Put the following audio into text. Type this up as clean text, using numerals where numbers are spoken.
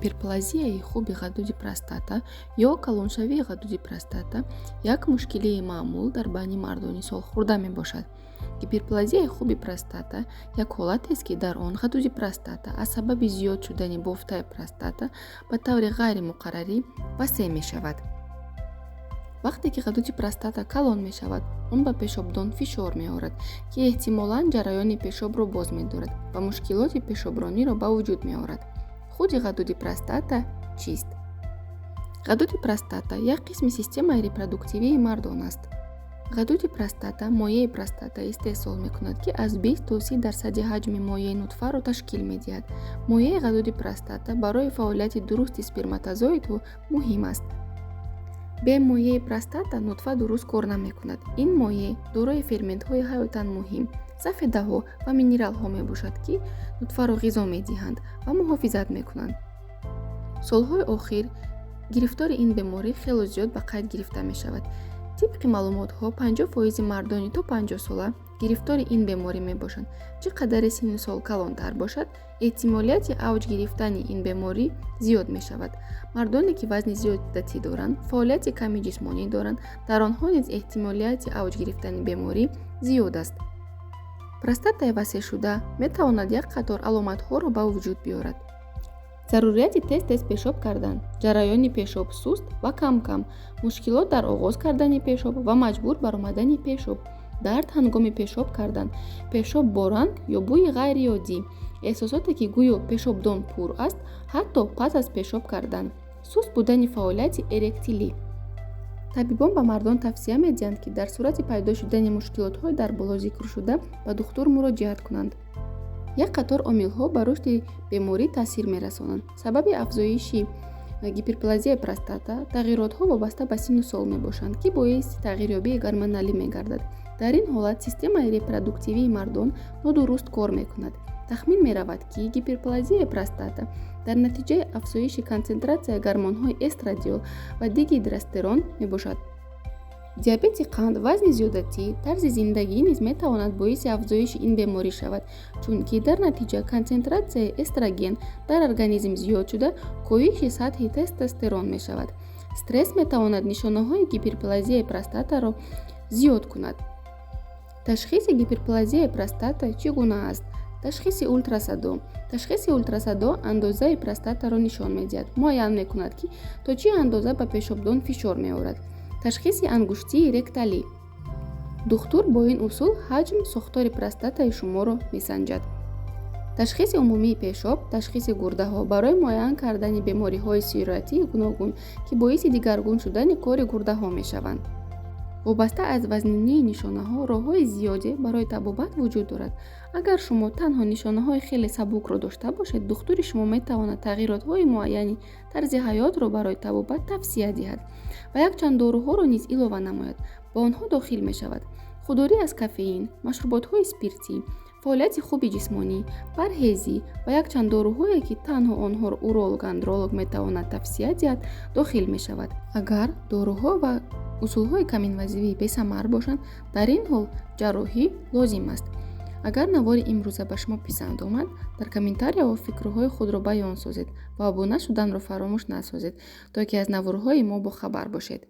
Гиперплазияи хуби ғадуди простата ё калоншавии ғадуди простата як мушкилии маъмул дар байни мардони солхӯрда мебошад. Гиперплазияи хуби простата як ҳолатест, ки дар он ғадуди простата аз сабаби зиёд шудани бофтаи простата ба таври ғайримуқаррарӣ васеъ мешавад. Вақте ки ғадуди простата калон мешавад, он ба пешобдон фишор меорад, ки эҳтимолан ҷараёни пешобро боз медорад ва мушкилоти пешоброниро ба вуҷуд меорад. Худи ғадуди простата чист? Ғадуди простата як қисми системаи репродуктивии мардон аст. Ғадуди простата моеи простата истеҳсол мекунад, ки аз 20 то 30 дарсади ҳаҷми моеи нутфаро ташкил медиҳад. Моеи ғадуди простата барои фаъолияти дурусти сперматозоидҳо муҳим аст. Бе моеи простата нутфа дуруст кор намекунад. Ин моеъ дорои ферментҳои ҳаётан муҳим, сафедаҳо ва минералҳо мебошад, ки нутфаро ғизо медиҳанд ва муҳофизат мекунанд. Солҳои охир гирифтори ин беморӣ хело зиёд ба қайд гирифта мешавад. Тибқи маълумотҳо, 50 фоизи мардони то 50сола гирифтори ин беморӣ мебошанд. Чӣ қадаре синну сол калонтар бошад, эҳтимолияти авҷ гирифтани ин беморӣ зиёд мешавад. Мардоне, ки вазни зиёдатӣ доранд, фаъолияти ками ҷисмонӣ доранд, дар онҳо низ эҳтимолияти авҷ гирифтани беморӣ зиёд аст. Простатаи васеъшуда метавонад як қатор аломатҳоро ба вуҷуд биёрад: зарурияти тез тез пешоб кардан, ҷараёни пешоб суст ва кам-кам, мушкилот дар оғоз кардани пешоб ва маҷбур баромадани пешоб, дард ҳангоми пешоб кардан, пешоб бо ранг ё бӯи ғайриоддӣ, эҳсосоте, ки гӯё пешобдон пур аст, ҳатто пас аз пешоб кардан, суст будани фаъолияти эректилӣ. Табибон ба мардон тавсия медиҳанд, ки дар сурати пайдо шудани мушкилотҳои дар боло зикршуда ба духтур муроҷиат кунанд. Як қатор омилҳо ба рушди беморӣ таъсир мерасонанд. Сабаби афзоиши гиперплазияи простата тағйиротҳо вобаста ба синну сол мебошанд, ки боиси тағйирёбии гормоналӣ мегардад. Дар ин ҳолат системаи репродуктивии мардон нодуруст кор мекунад. Тахмин меравад, ки гиперплазияи простата дар натиҷаи афзоиши консентратсияи гормонҳои эстрадиол ва дигидростерон мебошад. Диабети қанд, вазни зиёдатӣ, тарзи зиндагӣ низ метавонад боиси афзоиши ин беморӣ шавад, чунки дар натиҷа консентратсияи эстроген дар организм зиёд шуда, коҳиши сатҳи тестостерон мешавад. Стресс метавонад нишонаҳои гиперплазияи простатаро зиёд кунад. Ташхиси гиперплазияи простата чӣ гуна аст? Ташхиси ултрасадо. Ташхиси ултрасадо андозаи простатаро нишон медиҳад, муайян мекунад, ки то чӣ андоза ба пешобдон фишор меорад. Ташхиси ангуштии ректалӣ. Духтур бо ин усул ҳаҷм, сохтори простатаи шуморо месанҷад. Ташхиси умумии пешоб. Ташхиси гурдаҳо барои муайян кардани бемориҳои сироятии гуногун, ки боиси дигаргун шудани кори гурдаҳо мешаванд. Вобаста аз вазнинии нишонаҳо роҳҳои зиёде барои табобат вуҷуд дорад. Агар шумо танҳо нишонаҳои хеле сабукро дошта бошед, духтури шумо метавонад тағйиротҳои муайяни тарзи ҳаётро барои табобат тавсия диҳад ва якчанд доруҳоро низ илова намояд. Ба онҳо дохил мешавад: худдорӣ аз кофеин, машруботҳои спиртӣ, фаъолияти хуби ҷисмонӣ, парҳезӣ ва якчанд доруҳое, ки танҳо онҳоро уролог-андролог метавонад тавсия диҳад, дохил мешавад. Агар доруҳо ва усулҳои каминвазивӣ бесамар бошанд, дар ин ҳол ҷарроҳӣ лозим аст. Агар навори имрӯза ба шумо писанд омад, дар комментарияҳо фикрҳои худро баён созед ва обуна шуданро фаромӯш насозед, то ки аз наворҳои мо бохабар бошед.